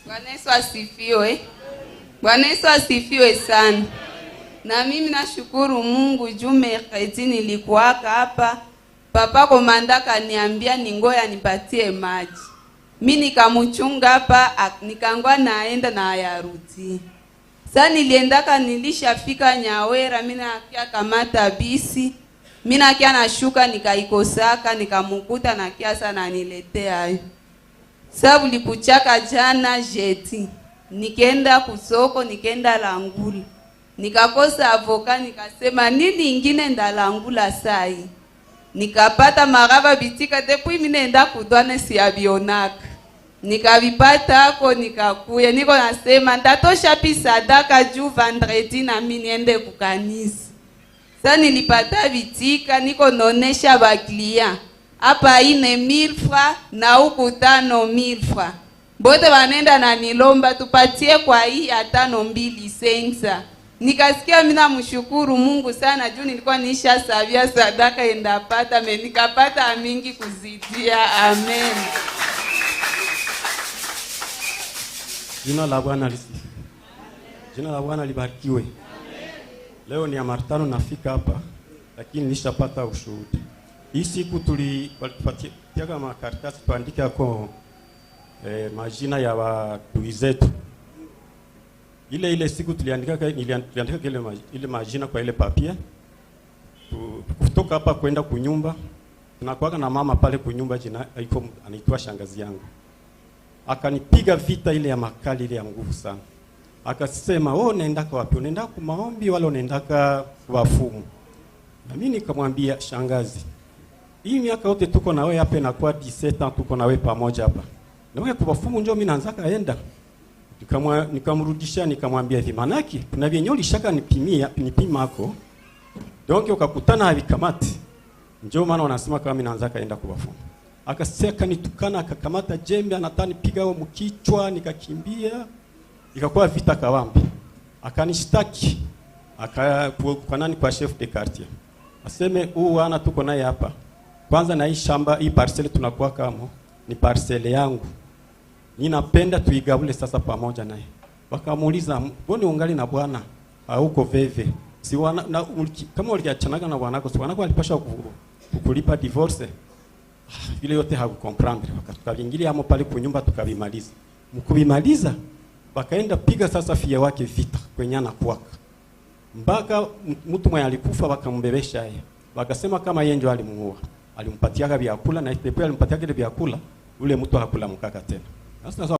Bwana Yesu asifiwe. Bwana Yesu asifiwe sana. Na mimi nashukuru Mungu juu mercredi nilikuwaka hapa, papa commandant kaniambia ningoya nipatie maji. Mi nikamuchunga hapa, nikangwa naenda na ayarudi. Sa niliendaka, nilishafika Nyawera, mi nakia kamata bisi, mi nakia nashuka, nikaikosaka, nikamukuta nakia sana niletea hayo. Sababu likuchaka jana jeudi, nikaenda kusoko, nikaenda langula, nikakosa avocat, nikasema nini ingine ndalangula sai, nikapata marava bitika depuis minenda kudwane siyabionaka, nikavipata ako, nikakuya, niko nasema ndatosha pi sadaka juu vendredi na mi niende kukanisa. Sa nilipata bitika, niko nonesha baclients hapa ine 1000 francs na huku tano 1000 francs, bote wanenda na nilomba tupatie kwa hii ya tano mbili sensa. Nikasikia mimi namshukuru Mungu sana juu nilikuwa nisha sabia sadaka endapata me nikapata mingi kuzidia. Amen. Jina la Bwana lisifiwe. Jina la Bwana libarikiwe. Leo ni ya mara nafika hapa, lakini nilishapata ushuhuda. Hii siku tuli walitupatia makaratasi tuandike yako majina ya wadui zetu. Ile ile siku tuliandika ile majina kwa ile papier. Kutoka hapa kwenda kunyumba, tunakuwa na mama pale kunyumba, jina iko anaitwa shangazi yangu. Akanipiga vita ile ya makali, ile ya nguvu sana. Akasema, "Wewe unaendaka wapi? Unaenda kwa maombi wala unaendaka wafumu?" Na mimi nikamwambia, "Shangazi, hii miaka yote tuko na wewe hapa, inakuwa 17 ans tuko na wewe pamoja hapa. Na wewe kwa wafumu njoo mimi naanzaka enda." Nikamrudisha nikamwambia hivi, manaki kuna vyenye ulishaka nipimia nipima hako. Donc ukakutana havikamati. Njoo maana wanasema kama mimi naanzaka enda kwa wafumu. Akasema nitukana, akakamata jembe anatani piga mkichwa, nikakimbia. Ikakuwa vita kawambi. Akanishtaki aka kwa nani, kwa chef de quartier. Aseme huu wana tuko naye hapa. Kwanza na hii shamba, hii parcelle tunakuwa kamo ni parcelle yangu. Ninapenda tuigabule sasa pamoja naye. Wakamuuliza, "Mbona ungali na bwana? Hauko veve." Si wana, na, kama uliachanaga na bwanako, si bwanako alipasha kukulipa divorce? Vile yote hakucomprendre. Tukavingilia amo pale kunyumba tukavimaliza. Mkuvimaliza wakaenda piga sasa fia wake vita kwenye anakuwaka. Mpaka mtu mwenye alikufa wakambebesha yeye. Wakasema kama yeye ndio alimuua. Alimpatiaga vyakula na ndipo alimpatiaga ile vyakula, ule mtu hakula mkaka tena. Sasa